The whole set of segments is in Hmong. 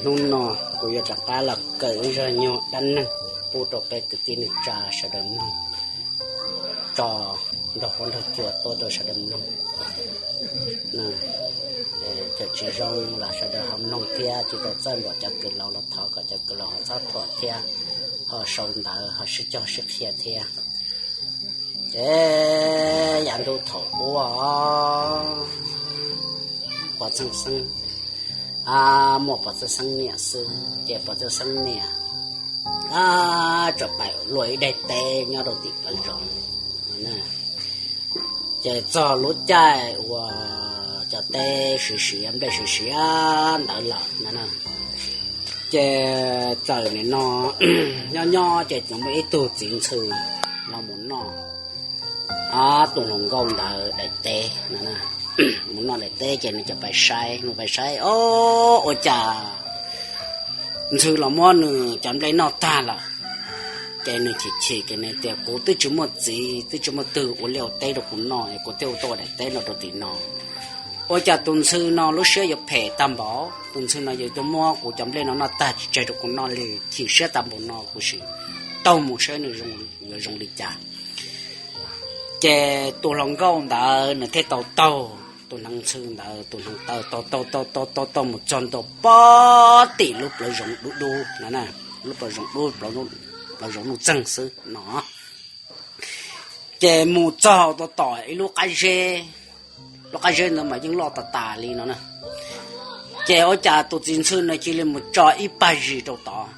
Hnub no kuv yuav rov qab los kawm ib zaj nyuag dab neeg pub rau peb kwv tij neej tsa sawv daws mloog, tso nrog huab nrog cua tuaj rau sawv daws mloog. Cov tsis zoo los sawv daws ho mloog thiab, tsis tau txawj npaum cov kws laus los thov kom cov kws laus ho txhob thuam thiab, ho sau ntawv ho sib cog sib qhia thiab. Ces yav ntuj thaum ub, Pov Txeej Xeeb, muaj Pov Txeej Xeeb niam xwb, ces Pov Txeej Xeeb niam txawm pais luaj ib daim teb nyob rau tim plawv zoov. Ces txog lub caij uas cov teb siav siav nplej siav siav ntawd lawm no, ces txawm nim no nyob nyob ces txawm muaj ib tug txiv ntxhw los mus noj tus hluas nkauj ntawd daim teb no. Mus noj daim teb ces nws txawm pais saib, nws pais saib, o, ua cas ntxhw los muab nws cov nplej noj tag lawm. Ces nws chim chim ces nws tias, kuv twb tsis muaj txiv twb tsis muaj twg ua liaj ua teb rau kuv noj es kuv thiaj ua tau daim teb no rau tim no. Ua cas tus ntxhw no lub siab yuav phem tag npaum, tus ntxhw no yuav tuaj muab kuv cov nplej no noj tag tsis tseg rau kuv noj li, chim siab tag npaum no, kuv sim taug mus saib nws yuav zoo li cas. Ces tus hluas nkauj ntawd nws thiaj tau taug tus hneev ntxhw ntawd, tus hneev taw taug taug taug taug taug taug mus txog ntua pog tim lub plawv zoov dub dub no, lub plawv zoov dub, plawv zoov nuj txeeg xwb no. Ces mus txog tau tom ib lub qab zeb, lub qab zeb ntawd mas yeej loj tas tas li no na. Ces ua cas tus txiv ntxhw nws cia li mus tso ib pag zis rau tod.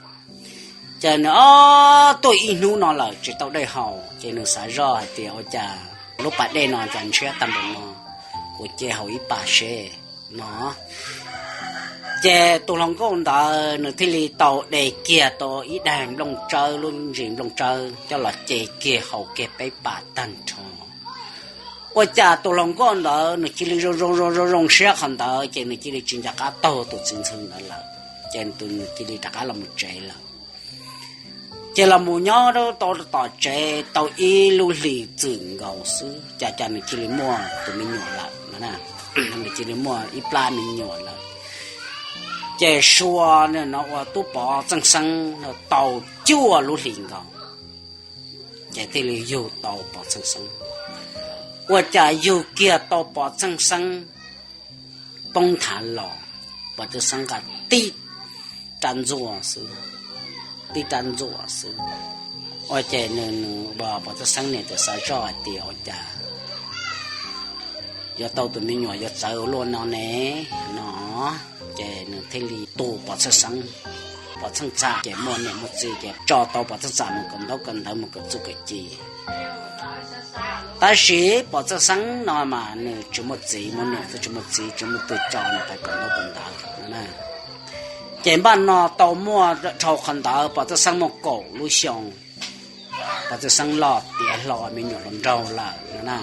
Ces nws ob tuaj ib hnub no lawm tsis tau dej haus, ces nws xav zoj hais tias, ua cas lub pas dej no cas ntshiab tag npaum no, kuv cia haus ib pas seb no. Ces tus hluas nkauj ntawd nws thiaj li tau de kiag tau ib daig nplooj tsawb, lub ntsis nplooj tsawb coj los ce kiag haus kiag peb pas tag nrho. Ua cas tus hluas nkauj ntawd nws cia li zoo zoo zoo zoo zoo siab qhov ntawd, ces nws cia li tsis nco qab taug tus txiv ntxhw ntawd lawm, ces nws cia li rov qab los mus tsev lawm. Ces los mus nyob tau tom tsev tau ib lub hlis txwm nkaus xwb, cas cas nws cia li muaj tus me nyuam lawm no. Nws cia li muaj ib plab me nyuam lawm. Ces sua no ua tub Pov Txeej Xeeb tau cuaj lub hlis nkaus, ces thiaj li yug tau Pov Txeej Xeeb. Ua cas yug kiag tau Pov Txeej Xeeb poob nthav los, Pov Txeej Xeeb nqa tib rab ntxuaj xwb, tib rab ntxuaj xwb. Ua ces nws, nws, Pov Txeej Xeeb niam txawm xav zoj hais tias, ua cas yuav tau tus me nyuam yuav txawv ua luaj no ne no. Ces nws thiaj li tus Pov Txeej Xeeb, Pov Txeej Txam ces muaj niam muaj txiv ces tso tau Pov Txeej Txam mus kawm ntaub kawm ntawv mus kawm txuj kawm ci. Tab sis Pov Txeej Xeeb no mas nws tsis muaj txiv muaj niam, tsis muaj txiv tsis muaj twg tso nws pais kawm ntaub kawm ntawv no. Ces npaj no tau muaj dhau qhov ntawd Pov Txeej Xeeb muaj kaum lub xyoo, Pov Txeej Xeeb loj tiav hlo me nyuam hluas nraug lawm no na.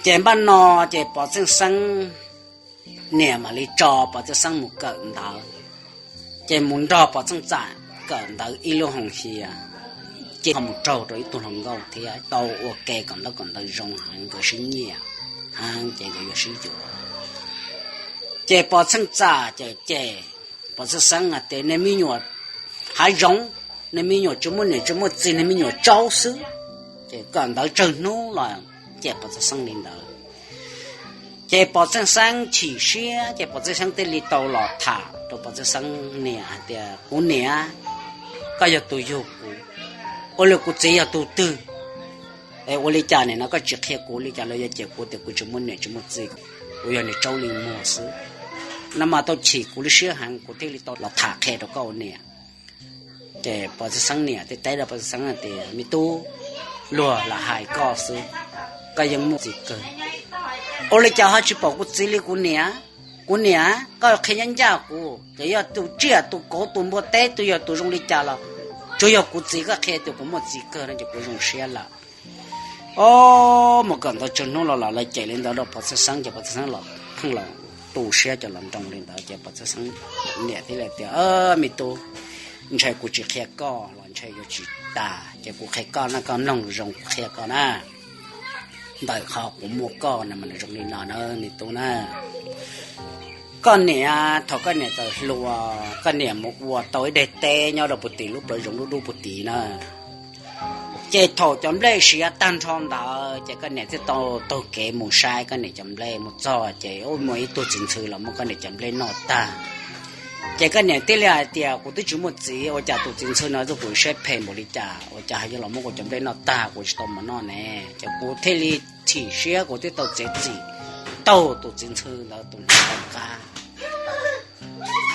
Ces npaj no ces Pov Txeej Xeeb niam mam li tso Pov Txeej Xeeb mus kawm ntawv, ces mus nrog Pov Txeej Txam kawm ntawv ib lub hoos hias, ces ho mus raug rau ib tug hluas nkauj thiab tau ua ke kawm ntaub kawm ntawv zoo heev, nkawd sib nyiam heev ces nkawd yuav sib yuav. Ces Pov Txeej Txam ces cem Pov Txeej Xeeb hais tias, nej me nyuam hav zoov, nej me nyuam tsis muaj niam tsis muaj txiv, nej me nyuam tsaub xwb. Ces kawm ntawv tsawg hnub los cem Pov Txeej Xeeb li ntawd. Ces Pov Txeej Xeeb chim siab ces Pov Txeej Xeeb thiaj li tau los tham rau Pov Txeej Xeeb niam hais tias, kuv niam, koj yog tus yug kuv, ua li kuv txiv yog tus twg? Es ua li cas nim no koj tsis qhia kuv li cas los yog cem kuv tias kuv tsis muaj niam tsis muaj txiv, kuv yog niag tsaub li muag xwb? No mas tau chim kuv lub siab heev kuv thiaj li tau los tham qhia rau koj ua niam. Ces Pov Txeej Xeeb niam thiaj teb rau Pov Txeej Xeeb hais tias, me tub, luag lam hais koj xwb, koj yeej muaj txiv kawg. Ua li cas ho tsis pom kuv txiv li kuv niam? Kuv niam, koj qhia ncaj ncaj kuv, ces yog tus tsiaj tus kauv tus npua teb tus yog tus zoo li cas los tsuas yog kuv txiv koj qhia tias kuv muaj txiv kawg no ces kuv zoo siab lawm. O, mus kawm ntawv tsawg hnub los los lawv cem li ntawd rau Pov Txeej Xeeb ces Pov Txeej Xeeb los pheej los tu siab cov los nroo li ntawd ces Pov Txeej Xeeb niam thiaj li tias, me tub, ntshe kuv tsis qhia koj los ntshe yuav tsis tas, ces kuv qhia koj na, koj mloog zoo kuv qhia koj na. Ntawm qhov kuv muaj koj no mas nws zoo li no na me tub na. Koj niam, thaum koj niam txawm hluas, koj niam mus ua tau ib daim teb nyob rau puag tim lub plawv zoov dub dub puag tim na. Ces thaum cov nplej siav tag nrho ntawd ces koj niam thiaj tau taug kev mus saib koj niam cov nplej. Mus txog ces ua muaj ib tug txiv ntxhw los muab koj niam cov nplej noj tag. Ces koj niam thiaj li hais tias, kuv twb tsis muaj txiv, ua cas tus txiv ntxhw no tuaj kuv siab phem npaum li cas, ua cas yuav los muab kuv cov nplej noj tag, kuv tsis tau mov noj ne? Ces kuv thiaj li chim siab, kuv thiaj tau txiav txim taug tus txiv ntxhw ntawd tus hneev taug qab.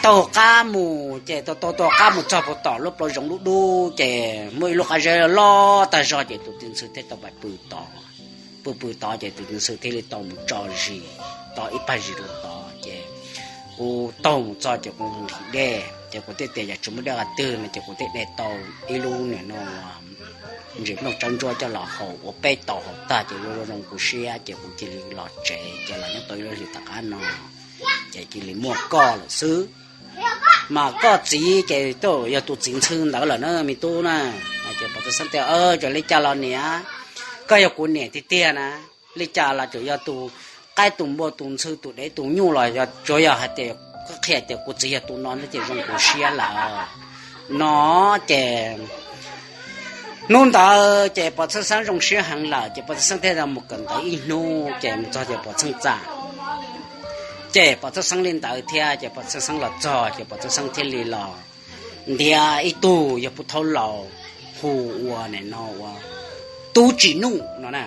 Taug qab mus ces tau tau taug qab mus txog puag tom lub plawv zoov dub dub ces muaj ib lub qab zeb loj tag zog ces tus txiv ntxhw thiaj tau pais pw tod. Pw pw tod ces tus txiv ntxhw thiaj li tau mus tso zis, tau ib pag zis rau tod ces kuv taug mus txog ces kuv nqhis dej ces kuv thiaj tias yog tsis muaj dej qhov twg no ces kuv thiaj de tau ib lub niag no ntsis nplooj tsawb ntsuab coj los haus ua peb taus haus tag ces zoo zoo kuv siab ces kuv cia li los tsev ces los nyob tau ib lub hlis tom qab no ces cia li muaj koj lawm xwb. Mas koj txiv ces twb yog tus txiv ntxhw ntawd lawm na me tub na. Ces Pov Txawj Xeeb tias, Ua li cas los niam, koj yog kuv niam tiag tiag na. Li cas los tsuas yog tus qaib tus npua tus ntxhw tus dev tus nyuj los yog tsuas yog hais tias koj qhia tias kuv txiv yog tus no no ces zoo kuv siab lawm no. Ces hnub ntawd ces Pov Txawj Xeeb zoo siab heev lawm ces Pov Txawj Xeeb thiaj mus kawm ntawv ib hnub ces mus txog ces Pov Txawj Xeeb txawm ces Pov Txawj Xeeb li ntawd thiab ces Pov Txawj Xeeb los txog ces Pov Txawj Xeeb thiaj li los ntiav ib tug yog puv thaub laus hu ua no ua Tub Tsim Nuj no na.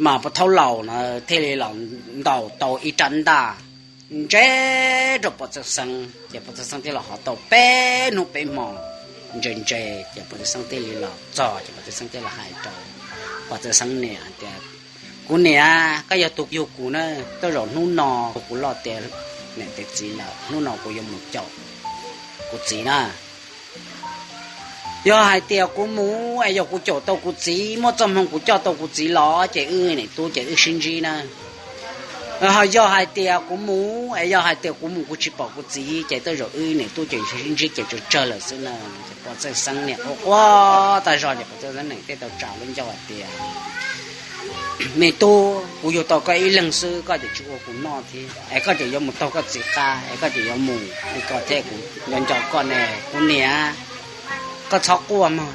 Mas puv thaub laus no thiaj li los ntaus tau ib rab ntaj ntse rau Pov Txawj Xeeb ces Pov Txawj Xeeb thiaj los hov tau peb hnub peb hmo ntse ntse ces Pov Txawj Xeeb thiaj li los txog ces Pov Txawj Xeeb thiaj los hais rau Pov Txawj Xeeb niam tias, Kuv niam, koj yog tus yug kuv na, tej zaum hnub no kuv loj tiav niam tiav txiv lawm, hnub no kuv yuav mus caum kuv txiv na. Yog hais tias kuv mus es yog kuv caum tau kuv txiv, muaj txoj hmoo kuv coj tau kuv txiv los ces wb niam tub ces wb sib ntsib na. Ho yog hais tias kuv mus es yog hais tias kuv mus kuv tsis pom kuv txiv ces tej zaum wb niam tub ces sib ntsib ces tsawg tsawg lawm xwb na. Ces Pov Txawj Xeeb niam quaj quaj tag zog ces Pov Txawj Xeeb niam thiaj tau tsa lub ncauj hais tias, Me tub, kuv yug tau koj ib leeg xwb, koj ces tsis ua kuv noj thiab es koj ces yuav mus taug koj txiv qab es koj ces yuav mus li ko thiab, kuv nco nco koj ne. Kuv niam, koj txhob quaj mog.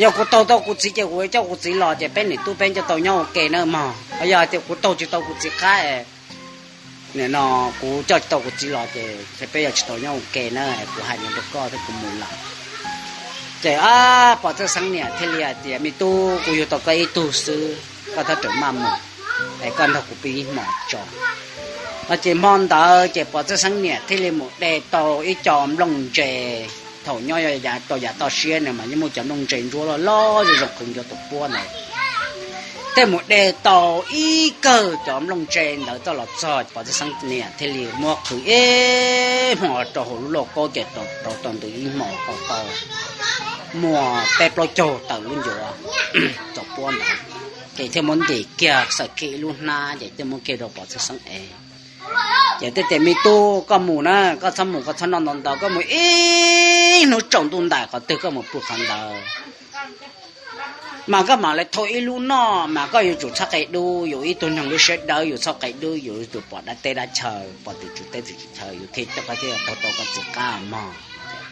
Yog kuv taug tau kuv txiv ces kuv yuav coj kuv txiv los ces peb niam tub peb nco tau nyob ua ke na mog. Yog hais tias kuv taug tsis tau kuv txiv qab es nim no kuv coj tsis tau kuv txiv los ces peb yuav tsis tau nyob ua ke na, kuv hais li rau koj thiab kuv mus lawm. Ces Pov Txawj Xeeb niam thiaj li hais tias, Me tub, kuv yug tau koj ib tug xwb, koj txhob rawm maj mus es koj nrog kuv pw ib hmos tso. No ces hmo ntawd ces Pov Txawj Xeeb niam thiaj li mus de tau ib co nplooj ntse. Thaum nyob tau yav toj siab no mas yeej muaj cov nplooj ntse ntsuab loj loj zoo zoo qhwv ncuav tus puab ntawd. Thiaj mus de tau ib kawm cov nplooj ntse ntawd tuaj los txog Pov Txawj Xeeb niam thiaj li muab qhwv ib hmos rau hauv lub lauj kaub ces rau tau ntws ib hmos tau muaj peb plaub caug tawm lub ncuav tus puab ntawd. Ces thiaj muab ntim kiag xaws kiag ib lub hnab ces thiaj muab kiag rau Pov Txawj Xeeb ev. Ces thiaj tias, Me tub, koj mus na, koj txhob mus, koj txhob noj ntau ntau, koj mus ib hnub tsaus ntuj ntais qhov twg koj mus pw qhov ntawd. Mas koj mam li thau ib lub noj mas koj yuav tsum txhob qia dub, yus ib tug neeg lub siab dawb yus txhob qia dub, yus yuav tsum pom dab teb dab chaw, pom tim tswv teb tim chaw yus thiaj coj koj thiaj taug tau koj txiv qab mog.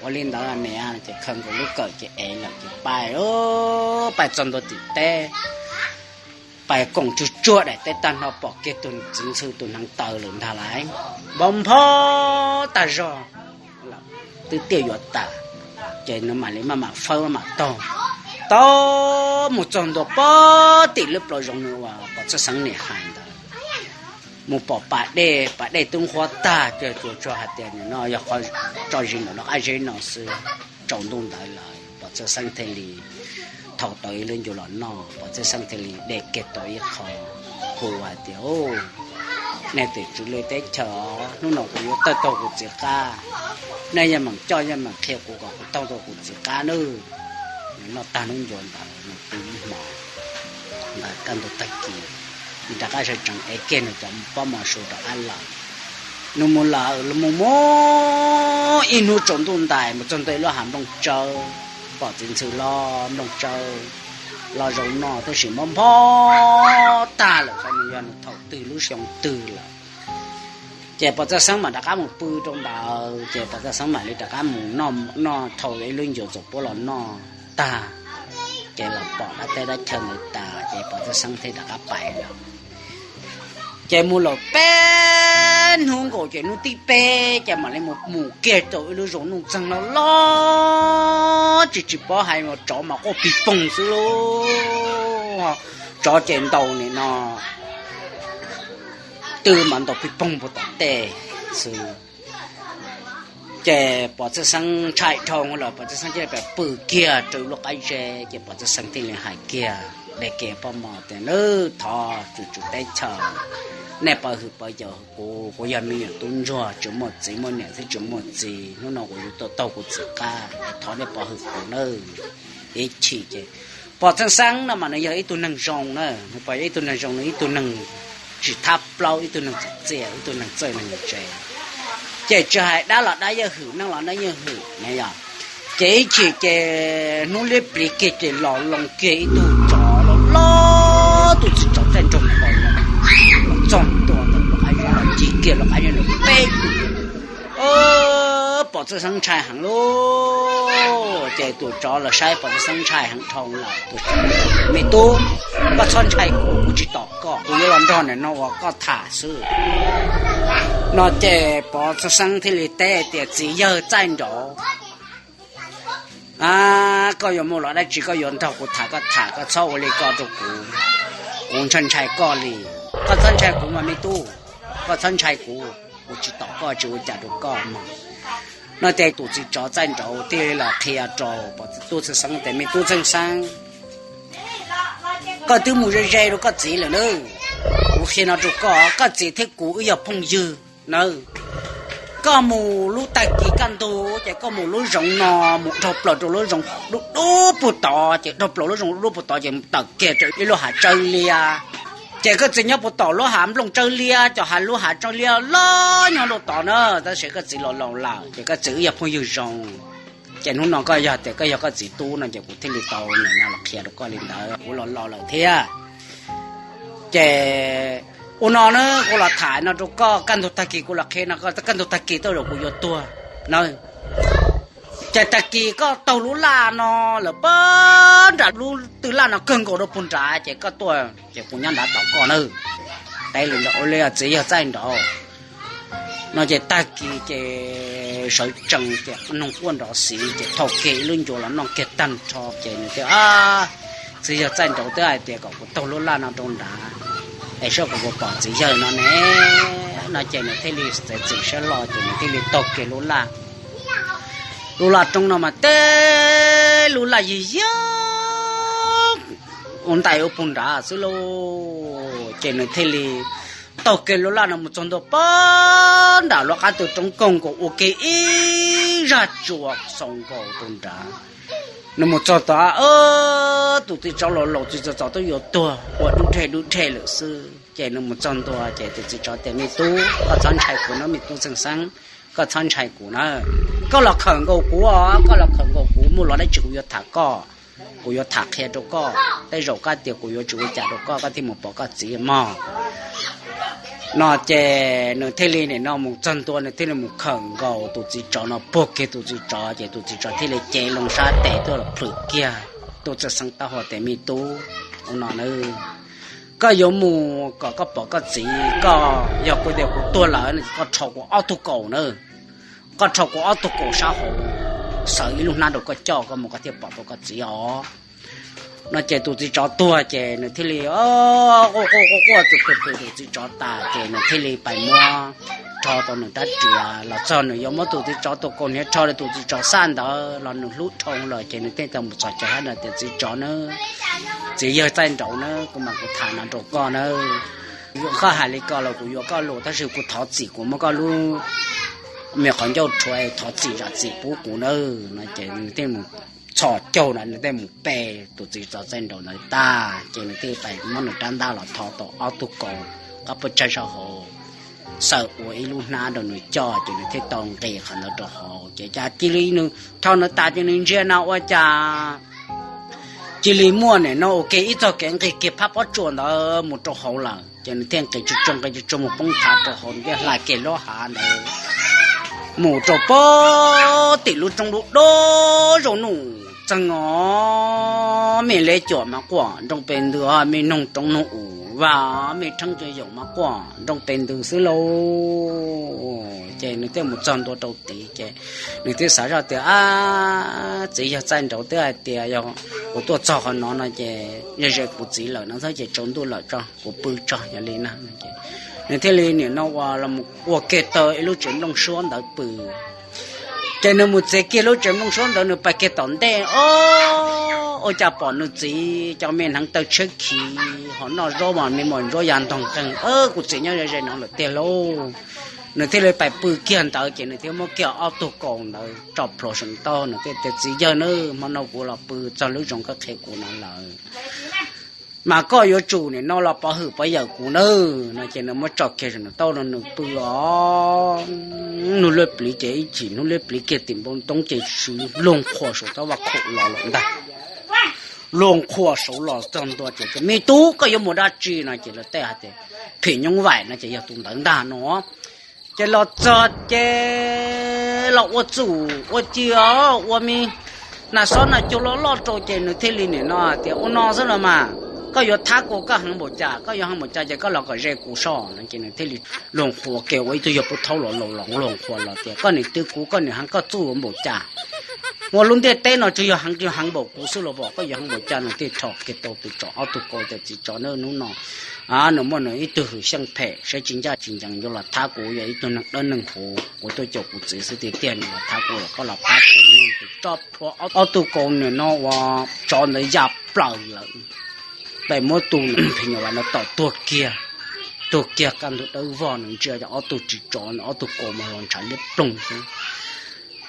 Ua li ntawd niam, ces khaws nkaus lub kawm ces ev lawm ces pais, pais txog ntua tim teb, pais koom tsuag tsuag daim teb tag nrho pom kiag tus txiv ntxhw tus hneev taw lawm ntag lauj, npau npho tag zog lawm, twb tiaj yuav tas. Ces nws mam li maj mam fawb maj mam taug, taug mus txog ntua puag tim lub plawv zoov nws uas Pov Txawj Xeeb niam hais ntawd, mus pom pas dej, pas dej twb nqhuab tag, ces tsuas tsuas hais tias nim no yog qhov tso zis ntawm no qab zeb no xwb. Tsaus ntuj ntawd lawm Pov Txawj Xeeb thiaj li thau tau ib lub ncuav los noj, Pov Txawj Xeeb thiaj li de kiag tau ib qho hu hais tias, Nej tim tswv lub teb chaws, hnub no kuv yuav tawg tau kuv txiv qab, nej yeej meem coj yeej meem qhia kuv kom kuv taug tau kuv txiv qab nawb. Nws noj tag lub ncuav ntawd nws pw ib hmos ntawd kaj ntug tag kis, nws rov qab sawv tsees ev kiag nws cov pob mov su rov qab lawm. Nws mus lawm, nws mus mus ib hnub tsaus ntuj ntais mus txog ntua ib lub hav nplooj tsawb, pom txiv ntxhw loj nplooj tsawb los zoo noj tab sis mob npho tag lawm, xyov nws yog nws thaum twg lub xyoo twg lawm. Ces Pov Txawj Xeeb mam rov qab mus pw rau ntawd, ces Pov Txawj Xeeb mam li rov qab mus noj, noj dhau ib lub ncua txuas puab los noj tag, ces los pom dab teb dab chaw ntawd tas, ces Pov Txawj Xeeb thiaj rov qab pais lawm. Ces mus lawm peb hnub nkaus, ces hnub thib peb ces mam li mus, mus kiag rau ib lub zos nuj txeeg loj loj, tsis tsis paub hais mas tsov mas quaj pig poog xwb lauj. Tsov ces ntaus nim no twb mas ntaus pig poog puag tom tej xwb. Ces Pov Txawj Xeeb ntshai dhau lawm, Pov Txawj Xeeb thiaj li pw kiag rau lub qab ze, ces Pov Txawj Xeeb thiaj li hais kiag, de kiag pob mov tias, Nws thov tsum tsum teb chaws, nej pov hwm pov yawm kuv, kuv yog me nyuam tub ntsuag tsis muaj txiv, muaj niam thiab tsis muaj txiv, hnub no kuv yuav tuaj taug kuv txiv qab, thov nej pov hwm kuv nawb. Ib chim ces Pov Txawj Xeeb no mas nws yog ib tug neeg zoo na, nws yog ib tug neeg zoo, nws ib tug neeg tsis thab plaub, ib tug neeg txim txiaj, ib tug neeg txawj neeg ntse. Ces tsis hais dab los dab yeej hwm, neeg los neeg yeej hwm na yog. Ces ib chim ces hnub liab pliv kiag ces los loo kiag ib tug tsov loj loj, tus txiv tsov txaij nraug ko los txog ntua ntawm lub qab zeb, los ci kiag lub qab zeb ntawd peb tus. Pov Txawj Xeeb ntshai heev lauj. Ces tus tsov los saib Pov Txawj Xeeb ntshai heev dhau lawm, tus tsov, Me tub, koj txhob ntshai kuv, kuv tsis tom koj, kuv yuav los nrog nim no uas koj tham xwb. No ces Pov Txawj Xeeb thiaj li teb tias, Txiv yawg txaij nraud, koj yuav mus los dab tsi, koj yuav nrog kuv tham koj tham, koj txhob ua li ko rau kuv, kuv ntshai ntshai koj li. Koj txhob ntshai kuv mas me tub, koj txhob ntshai kuv, kuv tsis tom koj, tsis ua cas rau koj mog. No ces tus txiv tsov txaij nraud thiaj li los qhia rau Pov Txawj Xeeb tias, Me tub Txawj Xeeb, koj twb mus ze ze rau koj txiv lawm na. Kuv qhia no rau koj, koj txiv thiab kuv wb yog phooj ywg nawb. Koj mus lub tag kis kaj ntug ces koj mus lub zoov no, mus dhau plaws rau lub zoov dub dub puag tod, ces dhau plaws lub zoov dub dub puag tod ces mus tawm kiag rau ib lub hav tsawb liab. Ces koj txiv nyob puag tom lub hav nplooj tsawb liab, cov hav, lub hav tsawb liab loj nyob rau tod na, tab sis koj txiv los laus lawm, ces koj txiv wb yog phooj ywg zoo. Ces hnub no koj yog tias koj yog koj txiv tub no ces kuv thiaj li tau nim no los qhia rau koj li ntawd, kuv los laus lawm thiab. Ces ua no na, kuv los tham no rau koj, kaj ntug tag kis kuv los qhia no, kaj ntug tag kis tej zaum kuv yuav tuag na. Ces tag kis koj taug lub laj no lawm puag nram lub twj laj no kawg nkaus rau puag nrad, ces koj tuaj ces kuv nyob nrad tos koj nawb. Teb li ntawd ua li txiv yawg txaij nraud. No ces tag kis ces sawv tsees ces noog quaj nrov xiv, ces thau kiag ib lub ncua los noj kiag tag nrho, ces nws thiaj, Txiv yawg txaij nraud twb hais tias kom kuv taug lub laj no rau nrad, es saib kuv puas pom txiv yawg no ne. No ces nws thiaj li txiav txim siab loj, ces nws thiaj li taug kiag lub laj. Lub laj roob no mas teb lub laj yig yig ua ntais ua puag nrad xwb lauj. Ces nws thiaj li taug kiag lub laj no mus txog ntua puag nram lub qab tw roob kawg nkaus, ua kiag ib zaj tsua xaus nkaus rau nrad. Nws mus txog tod, tus txiv tsov laus laus txiv txom txom twb yuav tuag ua dub dhe dub dhe lawm xwb. Ces nws mus txog ntua ces tus txiv tsov tias, Me tub, koj txhob ntshai kuv nawb, me tub Txeej Xeeb, koj txhob ntshai kuv na. Koj los khawm nkaus kuv os, koj los khawm nkaus kuv, muaj los dab tsi kuv yuav tham koj, kuv yuav tham qhia rau koj. Tej zaum koj tias kuv yuav tsis ua cas rau koj, koj thiaj mus pom koj txiv mog. No ces nws thiaj li nim no mus txog ntua, nws thiaj li mus khawm nkaus tus txiv tsov no, puag kiag tus txiv tsov, ces tus txiv tsov thiaj li cev loo sab tes tuaj los plhws kiag tus Txeej Xeeb taub hau tias, Me tub, ua no na, koj yuav mus kom koj pom koj txiv, koj yog kuv tias kuv tuag lawm no ces koj rho kuv ob tug kaus na, koj rho kuv ob tug kaus sab hauv, xaws ib lub hnab rau koj coj, koj mus koj thiaj pom tau koj txiv os. No ces tus txiv tsov tuag ces nws thiaj li quaj quaj quaj quaj tus txiv tsov tas ces nws thiaj li pais muab rho tau nws rab riam los txog, nws yuav muab tus txiv tsov tus kaus hniav rho rau tus txiv tsov xaj ntawd los nws hlub dhau lawm ces nws thiaj tau mus txhos caug hab na tias, Txiv tsov na, txiv yawg txaij nraud na, kuv mas kuv tham no rau koj na, koj hais li ko los kuv yuav koj lus, tab sis kuv thov txim, kuv muab koj lub me qhov ncauj rhuav, thov txim zam txim pub kuv na. No ces nws thiaj mus txhos caug na, nws thiaj mus pe tus txiv tsov txaij nraud ntawd tag ces nws thiaj pais muab nws rab ntaj los thov tau ob tug kaus qab puab tsaig sab hauv, xaws ua ib lub hnab rau nws coj ces nws thiaj tau nqis qhov ntawd rau hauv. Ces cas cia li nws rho ntawd tas ces nws ntsia na ua cas cia li muaj nim no ua ke ib txog kev nqis kiag phab pob tsuas ntawd mus rau hauv lawm. Ces nws thiaj nqis tsuag tsuag nqis tsuag tsuag mus poob thav rau hauv ntiaj hla kev lub hav ntawd, mus rau pem tim lub roob lub dub zaum num txeeg os, me liab cuam mas quaj nroo pes ntws, me noog roob noog u, vaj me rheeb cuag yaum mas quaj nroo pes ntws xwb lauj. Ces nws thiaj mus txog ntua rau tid ces nws thiaj xav zoj tias, ab, txiv, yog txaij nraud twb hais tias yog kuv tuaj txog qhov no no ces yog ze kuv txiv lawm no xwb ces tsaus ntuj lawm tso, kuv pw tso, yog li na. Nws thiaj li nim no ua kiag tau ib lub tsev nplooj suab ntawd pw. Ces nws mus txiav kiag lub tsev nplooj suab ntawd nws pais kiag tom ntej os, ua cas pom nws txiv cov me hneev taw tshiab khiv ho noj zaub mas me mos ntsuab ya ntog nqeeg, kuv txiv nyob ze ze no lawm tiag lauj. Nws thiaj li pais pw kiag ntawd ces nws thiaj muab kiag ob tug kaus ntawd tso plhuav saum taub, nws thiaj tias, txiv yawg na, hmo no kuv los pw txog lub zoov koj qhia kuv no lawm, mas koj yuav tsum nim no los pov hwm pov yawm kuv na. No ces nws muab tso kiag saum nws taub no nws pw os, hnub liab pliv ces ib chim hnub liab pliv kiag tim npoo toob ces swv luag qhuas saum taub vaj khaum los lawm ntag. Luag qhuas saud los txog ntua ces, me tub, koj yuav mus dab tsi no ces lawv teb hais tias, phim nyuj vais no ces yog tus ntawd ntag no. Ces los txog ces los ua txuj ua ci os, ua me nas xob nas cug loj loj rau ces nws thiaj li nim no tias, ua no xwb los mas, koj yuav thab kuv koj heev npaum cas, koj yuav heev npaum cas ces koj los kom ze kuv soj no ces nws thiaj li luag qhuas kiag ua ib tug yawg pub thaub los laus los luag qhuas los tias, koj nim twv kuv koj nim heev koj txuj ua npaum cas, ua lub ntiaj teb no tsuas yog heev yog heev npaum kuv xwb los pom koj yuav heev npaum cas. Nws thiaj rho kiag tau tus tsov ob tug kaus tias, txiv tsov na, hnub no nws muaj nws ib tug hwm xyeej phem saib tsis ncaj tsis ncees yuav los thab kuv, yog ib tug neeg dawb neeg huv, kuv tuaj caum kuv txiv xwb tiag tiag, nws los thab kuv los koj los pab kuv no. Ces tso plhuav ob tug kaus nim no ua tsov ntawd ya plaws lawm. Pem muab tus phim nyuj vais no tom tuag kiag, tuag kiag kaj ntug dawb vog, nws ntsia ob tug tsis tsov, ob tug kaus mas los ntshav liab ploog xwb.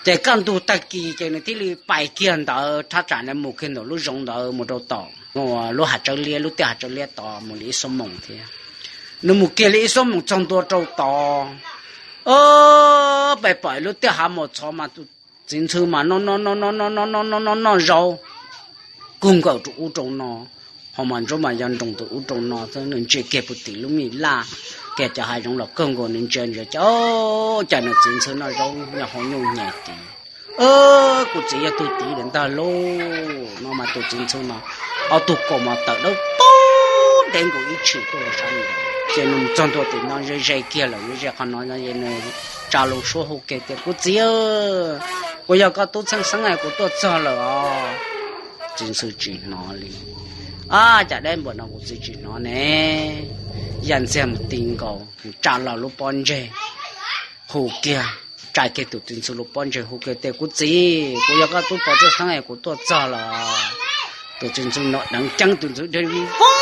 Ces kaj ntug tag kis ces nws thiaj li pais kiag ntawd thaj tsam na mus kiag ntawm lub zoov ntawd mus rau tom lub hav tsawb liab, lub tiaj hav tsawb liab tod mus li ib xuab moos thiab. Nws mus kiag li ib xuab moos txog ntua rau tod, pais pom lub tiaj hav mos txhov mas tus txiv ntxhw mas noj noj noj noj noj noj noj noj noj zaub kug nkaus rau ub rau no, ho mas ntsuab mas yog nroos tus ub rau no xwb. Nws ntsia kiag puag tim lub me laj, kiag cov hav zoov los kawg nkaus, nws ntsia ntsia cas, cas nws txiv ntxhw noj zaub nyob hauv nyuj nyem tid. Kuv txiv yog tug tid lawm ntag lauj no mas tus txiv ntxhw mas ob tug kaus mas tawm dawb paug deb nkaus ib tshim tuaj rau sab ntawd. Ces nws txog ntua tim no ze ze kiag lawm, ze ze qhov no es nws tsa loo suab hu kiag tias, kuv txiv, kuv yog koj tub txheej xeeb es kuv tuaj txog lawm os. Txiv ntxhw tsis hnov li. Ab, cas deb npaum no kuv txiv tsis hnov ne? Ya ntxiag mus ti nkaus, tsa los lub pob ntseg, hu kiag, tsa kiag tus txiv ntxhw lub pob ntseg hu kiag tias, kuv txiv, kuv yog koj tub pov txawj xeeb es kuv tuaj txog lawm. Tus txiv ntxhw no deev ceeb, tus ntxhw dhia voo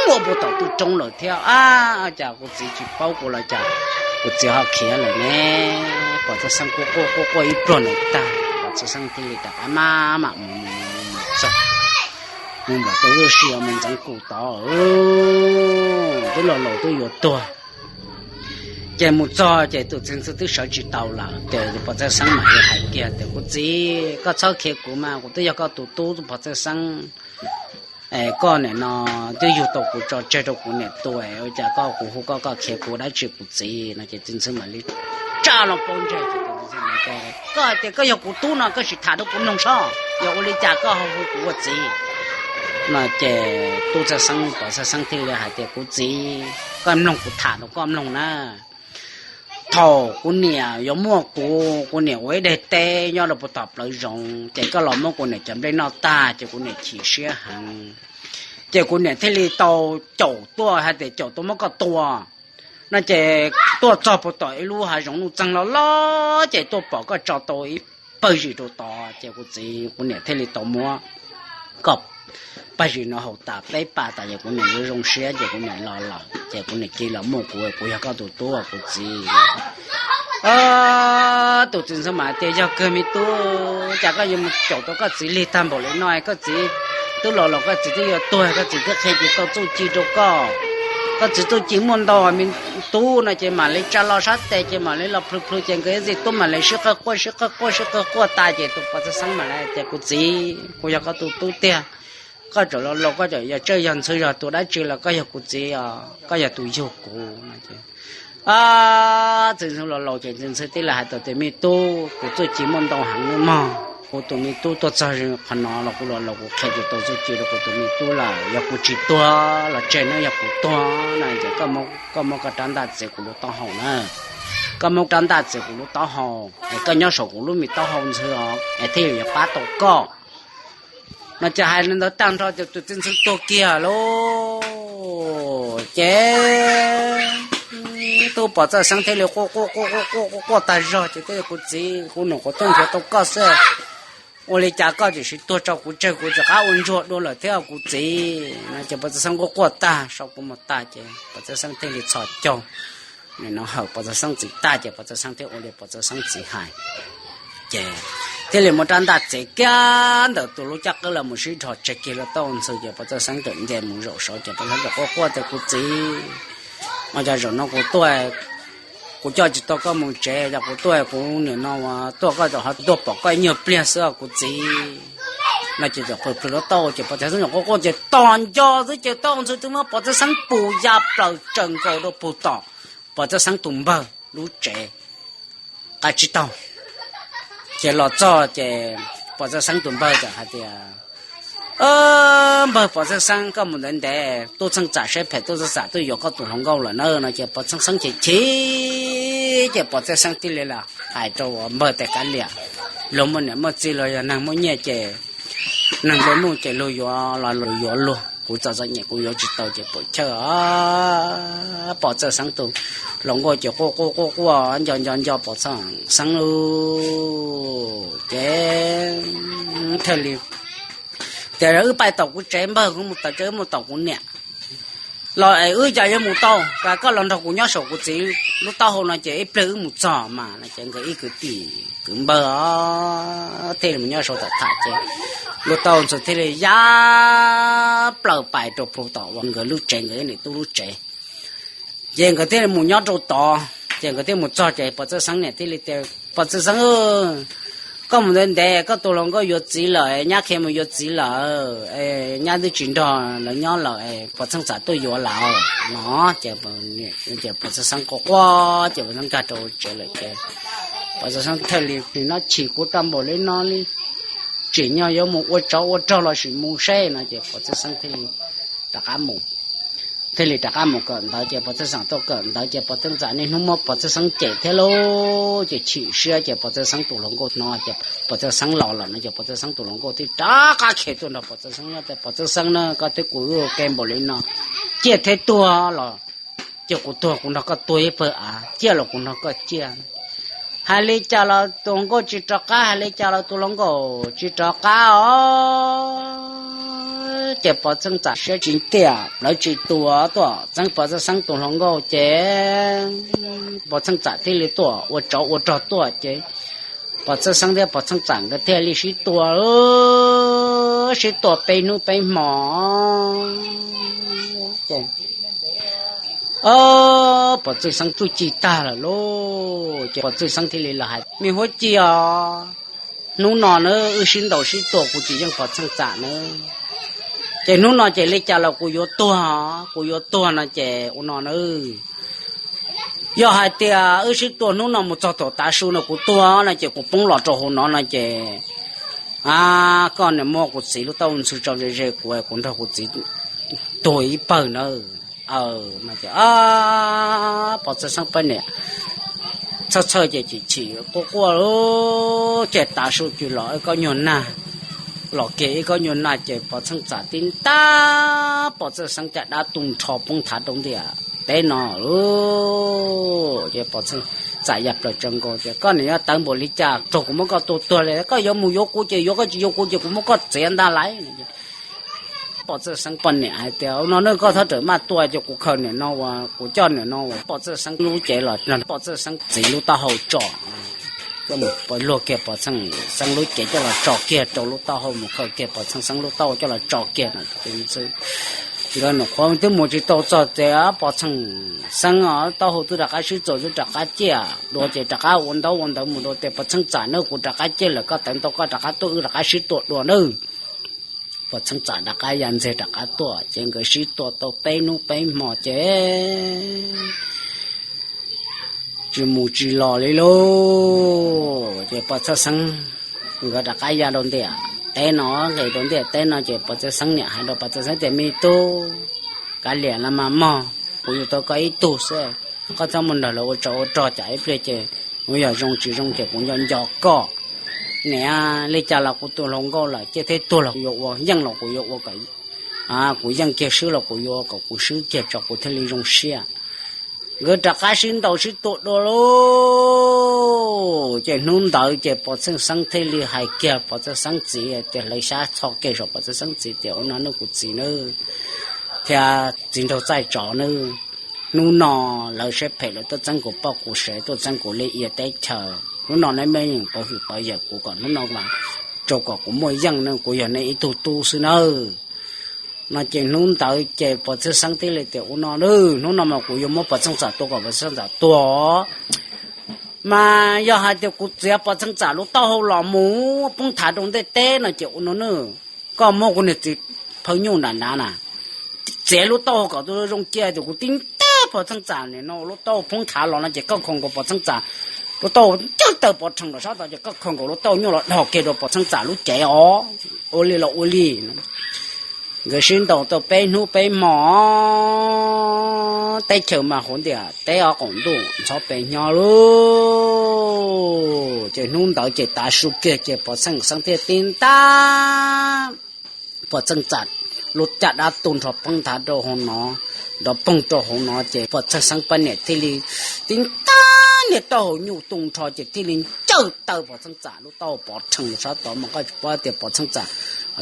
ua puag tom twj roob lawm thiab. Ab, cas kuv txiv tsis paub kuv los cas, kuv txiv ho khiav lawm ne? Pov txawj xeeb quaj quaj quaj quaj ib pluag ntawd tag, pov txawj xeeb thiaj li rov qab maj mam mus mus mus txog, mus npam tau lub sij hawm mus ntxeev kus tod, twb los laus twb yuav tuag. Ces mus txog ces tus txiv ntxhw twb sawv tsis tau lawm, ces pov txawj xeeb mam li hais kiag tias, kuv txiv, koj txhob khiav kuv mas, kuv twb yog koj tus tub pov txawj xeeb, koj nim no twb yug tau kuv tso tseg rau kuv niam tua, ua cas koj, kuv hu koj koj khiav kuv dab tsi kuv txiv no? Ces txiv ntxhw mam li tsa loo pob ntseg ces tus txiv ntxhw, koj hais tias koj yog kuv tub no koj sim tham rau kuv mloog soj, yog ua li cas koj ho hu kuv ua txiv no? Ces tub txawj xeeb, pov txawj xeeb thiaj li hais tias, kuv txiv, koj mloog kuv tham rau koj mloog na. Thaum kuv niam yuav muaj kuv, kuv niam ua ib daim teb nyob rau puag tom plawv zoov, ces koj los muab kuv niam cov nplej noj tag ces kuv niam chim siab heev. Ces kuv niam thiaj li tau caum tuaj hais tias caum tuaj muab koj tua no. Ces tuaj txog puag tom ib lub hav zoov nuj txeeg loj loj, ces tuaj pom koj tso tau ib pawg zis rau tod, ces kuv txiv, kuv niam thiaj li tau muab koj pawg zis no haus tas peb pas tas, ces kuv niam zoo zoo siab, ces kuv niam los lawm, ces kuv niam cia li los muaj kuv, kuv yog koj tus tub kuv txiv. Tus txiv ntxawm mas tias, yog kawg me tub, cas koj yuav mus caum tau koj txiv lig tag npaum li no? Koj txiv twb los laus, koj txiv twb yuav tuag, koj txiv twb qhia tsis tau txuj ci rau koj. Koj txiv txuj ci muaj ntau, me tub no ces mam li tsa los sab tes ces mam li los plhws plhws ces nkawd ntxim tub mam li sib qawg quaj sib qawg quaj sib qawg quaj tas, ces tus pov txawj xeeb mam li tias, kuv txiv, kuv yog koj tus tub tiag, Koj txawm los laus koj txawm yog tsawj yog ntxhw yog tus dab tsi los koj yog kuv txiv os, koj yog tus yug kuv no ces, txiv ntxhw los laus ces txiv ntxhw tib leeg hais tias, tus me tub, kuv txuj ci muaj ntau heev nawb mog. Kuv tus me tub tuaj txog qhov no los kuv los laus kuv qhia tsis tau txuj ci rau kuv tus me tub lawm. Yog kuv tsis tuag los tseg nawb, yog kuv tuag na ces koj muab koj rab ntaj txiav kuv lub taub hau na. Koj muab rab ntaj txiav kuv lub taub hau es koj nyob saum kuv lub me taub hau ntxhw os es thiaj yuav pab tau koj. No ces hais li ntawd tag nrho ces tus txiv ntxhw tuag kiag lauj. Ces tub Pov Txawj Xeeb thiaj li quaj quaj quaj quaj quaj quaj quaj tag zog ces, Kuv txiv, kuv nws quav tuaj nrhiav tau koj xwb, ua li cas koj tseem siv tuag tso kuv tseg, kuv txawm qab ua ntsuag dua lawm thiab kuv txiv no ces Pov Txawj Xeeb quaj quaj tag, sau kuv mus tag ces Pov Txawj Xeeb thiaj li txhos caug. Nim no hawm Pov Txawj Xeeb txiv tag ces Pov Txawj Xeeb thiaj ua li Pov Txawj Xeeb txiv hais. Ces thiaj li muab rab ntaj txiav kiag ntawm tus lub caj qwb los mus sib dhos tseg kiag lub taub hau ntxhw ces Pov Txawj Xeeb txawm nce mus zaum saud ces Pov Txawj Xeeb txawm quaj quaj tias, Kuv txiv, ua cas zaum no kuv tuaj, kuv coj tsis tau koj mus tsev, yog kuv tuaj kuv nim no tuaj koj txawm ho tuaj pom koj ib nyuag pliag xwb os kuv txiv no ces txawm qw plhws lub taub hau ces Pov Txawj Xeeb txawm quaj quaj ces tos nco xwb ces taub hau ntxhw twb muab Pov Txawj Xeeb pus ya plaws tsaws nkaus rau puag tom Pov Txawj Xeeb tus npawg lub tsev qab tsib taug. Ces los txog ces Pov Txawj Xeeb tus npawg txawm hais tias, Npawg Pov Txawj Xeeb, koj mus ntev ntev, tub Txheej Txam siab phem, tub Txheej Txam tuaj yuav koj tus hluas nkauj lawm na no ces Pov Txheej Xeeb chim chim ces Pov Txawj Xeeb thiaj li los hais rau npawg tias, Kav liam, luag muaj niam muaj txiv, luag yog neeg muaj nyiaj ces neeg nplua nuj ces luag yuav los luag yuav luag, kuv txom txom nyem kuv yuav tsis tau ces puam chawj os. Pov Txawj Xeeb tus hluas nkauj ces quaj quaj quaj quaj nco nco nco Pov Txawj Xeeb lauj. Ces thiaj li tias, Wb pais tom kuv tsev npawg, kuv mus tom tsev, wb mus tom kuv niam los es wb cas yuav mus tau, koj los nrog kuv nyob saum kuv txiv lub taub hau no ces ib pliag wb mus txog mas no ces nkawd ib kwv tij kwv npawg thiaj li mus nyob saud tom tham ces lub taub hau ntxhw thiaj li ya plaws pais rau puag tom uas nkawd lub tsev, nkawd ib niam tub lub tsev. Ces nkawd thiaj li mus nyob rau tod ces nkawd thiaj mus txog ces Pov Txawj Xeeb niam thiaj li tias, Pov Txawj Xeeb, koj mus ntev ntev, koj tus hluas nkauj yuav txiv lawm, nyab qhia mus yuav txiv lawm, nyab twb tsis nrog lawv nyob lawm, Pov Txheej Txam tuaj yuav lawm no. Ces Pov Txawj Xeeb quaj quaj ces Pov Txawj Xeeb nkag rau tsev lawm ces Pov Txawj Xeeb thiaj li, Nim no chim kuv tau npaum li no li, tsim nyog yuav mus ua tsov ua rog los sis mus seb no ces Pov Txawj Xeeb thiaj li rov qab mus. Thiaj li rov qab mus kawm ntawv ces Pov Txawj Xeeb tuaj kawm ntawv ces Pov Txawj Txam niaj hnub muab Pov Txawj Xeeb cem thiab lauj, ces chim siab ces Pov Txawj Xeeb tus hluas nkauj hnov tias Pov Txawj Xeeb los lawm no ces Pov Txawj Xeeb tus hluas nkauj thiaj rov qab khiav tuaj nrog Pov Txawj Xeeb nyob tias, Pov Txawj Xeeb na, koj twb kuv ua ke npaum li no, ciaj thiab tuag los ces kuv tuag kuv nrog koj tuag ib pawg av, ciaj los kuv nrog koj ciaj. Hais li cas los tus hluas nkauj tsis rov qab, hais li cas los tus hluas nkauj tsis rov qab os. Ces Pov Txawj Xeeb txam siab tsis tiaj, plawv tsis tua tuaj txeeb Pov Txawj Xeeb tus hluas nkauj ces Pov Txawj Xeeb txam thiaj li tuaj ua tsov ua rog tuaj ces Pov Txawj Xeeb thiab Pov Txawj Xeeb txam nkawd thiaj li sib tua, sib tua peb hnub peb hmo ces Pov Txawj Xeeb txuj ci tag lawm lauj. Ces Pov Txawj Xeeb thiaj li los hais, Me huab ci os, hnub no na wb sib ntaus sib tua kuv tsis yeej Pov Txawj Xeeb txam na, ces hnub no ces li cas los kuv yuav tuag, kuv yuav tuag no ces ua no na, yog hais tias wb sib tua hnub no mus txog thaum tav su no kuv tuag no ces kuv poob los rau hauv no no ces koj niam muab kuv txiv lub taub hau ntxhw tso ze ze kuv, kuv nrog kuv txiv tuag ib pawg na. Aw, no ces Pov Txawj Xeeb poj niam txhawj txhawj ces chim chim quaj quaj ces tav su ces los ib kob nyuag nag, los kiag ib kob nyuag nag ces Pov Txawj Xeeb txam tib ntab Pov Txawj Xeeb caj dab tu nrho poob thav rau ntiaj teb no lauj. Ces Pov Txawj Xeeb txam ya plaws tsaws nkaus tias, Koj niam yuav tawv npaum li cas, raug kuv muab koj tua tuag li, koj yuav mus yuav kuv ces yuav, koj tsis yuav kuv ces kuv muab koj txiav ntag lauj. Pov Txawj Xeeb poj niam hais tias, Ua no na, koj txhob rawm maj tua ces kuv khaws niam no uas kuv coj niam no uas Pov Txawj Xeeb lub cev los, Pov Txawj Xeeb txiv lub taub hau tso, luag kiag Pov Txawj Xeeb lub cev coj los tso kiag rau lub taub hau, mus khaws kiag Pov Txawj Xeeb lub taub hau coj los tso kiag no. Nkawd nyuam qhuav twb mus tsis tau txog ces Pov Txawj Xeeb taub hau twb rov qab sib txuas, twb rov qab ciaj dua ces rov qab ua ntaub ua ntawv mus rau tias, Pov Txawj Xeeb txam na, kuv rov qab ciaj lawm, koj tawv ntau koj rov qab tuaj, wb rov qab sib tua dua nawb. Pov Txheej Txam rov qab ya ntxiag rov qab tuaj ces nkawd sib tua tau peb hnub peb hmo ces tsis mus tsis los li lauj. Ces Pov Txheej Xeeb nkawd rov qab ya rau ntiam teb no, nqis rau ntiam teb no ces Pov Txheej Xeeb niam hais rau Pov Txheej Xeeb tias, Me tub, kav liam los mas mog, kuv yuav tau koj ib tug xwb. Koj txhob mus nrog lawv ua tsov ua rog, tsam ib pliag ces kuv yog zoo tsis zoo ces kuv nco nco koj. Niam, li cas los kuv tus hluas nkauj lawm, ciaj thiab tuag los kuv yuav ua, yeej los kuv yuav ua kom kuv yeej kiag, swb los kuv yuav ua kom kuv swb kiag tso kuv thiaj li zoo siab. Nkawd rov qab sib ntaus sib tua dua lauj. Ces hnub ntawd ces Pov Txheej Xeeb thiaj li hais kiag Pov Txheej Xeeb txiv tias, hlawv xyab txho kiag saum Pov Txheej Xeeb txiv tias, Ua no nawb kuv txiv nawb, thiab txiv nraug Txaij Tsov nawb, hnub no lawv siab phem lawv tuaj txeeb kuv poj kuv sev, tuaj txeeb kuv liaj ia teb chaws. Hnub no neb me yeej pov hwm pov yawm kuv kom hnub no mas rau kom kuv muaj yeej ne, kuv yog neb ib tug tub xwb nawb. No ces hnub ntawd ces Pov Txheej Xeeb thiaj li tias, Ua no nawb, hnub no mas kuv yuav muab Pov Txheej Txam tua kom Pov Txheej Txam tuag. Mas yog hais tias kuv txiav Pov Txheej Txam lub taub hau los mus poob thav rau ntiaj teb no ces ua no nawb, koj muab kuv niag txiv phaw nyuj nram nrad na, txiav lub taub hau kom tus zoo cia tias kuv tib ntaj Pov Txheej Txam nim no lub taub hau poob thav los no ces koj khaws nkaus Pov Txheej Txam lub taub hau ncaj taw pov rhees los sab tod ces koj khaws nkaus lub taub hau nyuj los dhos kiag rau Pov Txheej Txam lub cev os. Ua li los ua li. Nkawd sib ntaus tau peb hnub peb hmo, teb chaws mas huv ntiam teb ob qaum ntuj ntxhov pes nyob lauj. Ces hnub ntawd ces tav su kiag ces Pov Txheej Xeeb thiaj tib ntaj Pov Txheej Txam lub caj dab tu nrho poob thav rau hauv no, nrov poog rau hauv no ces Pov Txheej Xeeb poj niam thiaj li tib ntaj niag taub hau nyuj tu nrho ces thiaj li ncaj taw Pov Txheej Txam lub taub hau pov rhees los sab tod mas koj tsis paub tias Pov Txheej Txam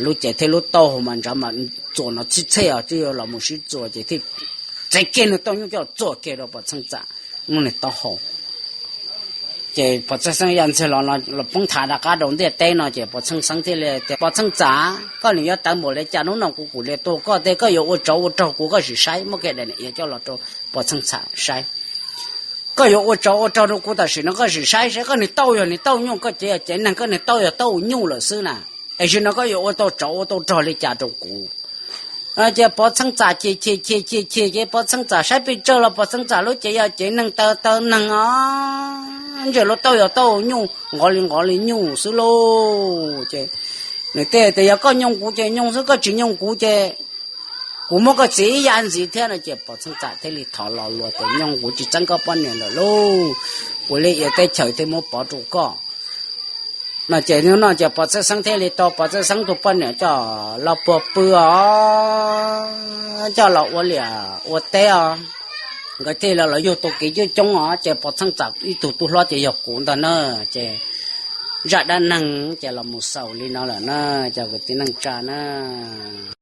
lub cev thiab lub taub hau mas ntshav mas txuas no txhij txhej os, twb yuav los mus sib txuas ces thiaj txiav kiag niag taub hau nyuj coj txuas kiag rau Pov Txheej Txam lub niag taub hau. Ces Pov Txheej Xeeb ya ntxiag los poob thav rov qab rau ntiaj teb no ces Pov Txheej Xeeb thiaj li tias, Pov Txheej Txam, koj nim yuav tawv npaum li cas, hnub no kuv kuv li tua koj tej, koj yuav ua tsov ua rog kuv koj sim saib, muab kiag daim niam iav coj los rau Pov Txheej Txam saib. Koj yuav ua tsov ua rog rau kuv tam sim no koj sim saib saib koj niag taub hau yog niag taub hau nyuj, koj cev yog cev neeg, koj niag taub hau yog taub hau nyuj lawm xwb na. Es sim no koj yuav ua tau tsov ua tau rog li cas rau kuv? Ces Pov Txheej Txam chim chim chim chim chim ces Pov Txheej Txam saib pes tsawg los Pov Txheej Txam lub cev yog cev neeg taw taw neeg os, ntshe lub taub hau yog taub hau nyuj nqov li nqov li nyuj xwb lauj. Ces nws thiaj tias, Yog koj nyooj kuv ces nyooj xwb, koj tsis nyooj kuv ces kuv muab koj txiav ib yav ntxiv thiab no ces Pov Txheej Txam thiaj li thov lo lus tias, Nyooj, kuv tsis txeeb koj poj niam lawm lauj, kuv liaj ia teb chaws thiaj muab pov rau koj. No ces hnub no ces Pov Txheej Xeeb thiaj li tau Pov Txheej Xeeb tus poj niam coj los puag pw os, coj los ua liam ua teb os. Nkawd thiaj li los yug tau kev coob coob os, ces Pov Txheej Txam ib tug tub hlob ces yog kuv ntag na. Ces zaj dab neeg ces los mus xaus li no lawm na, cov kwv tij neej tsa na.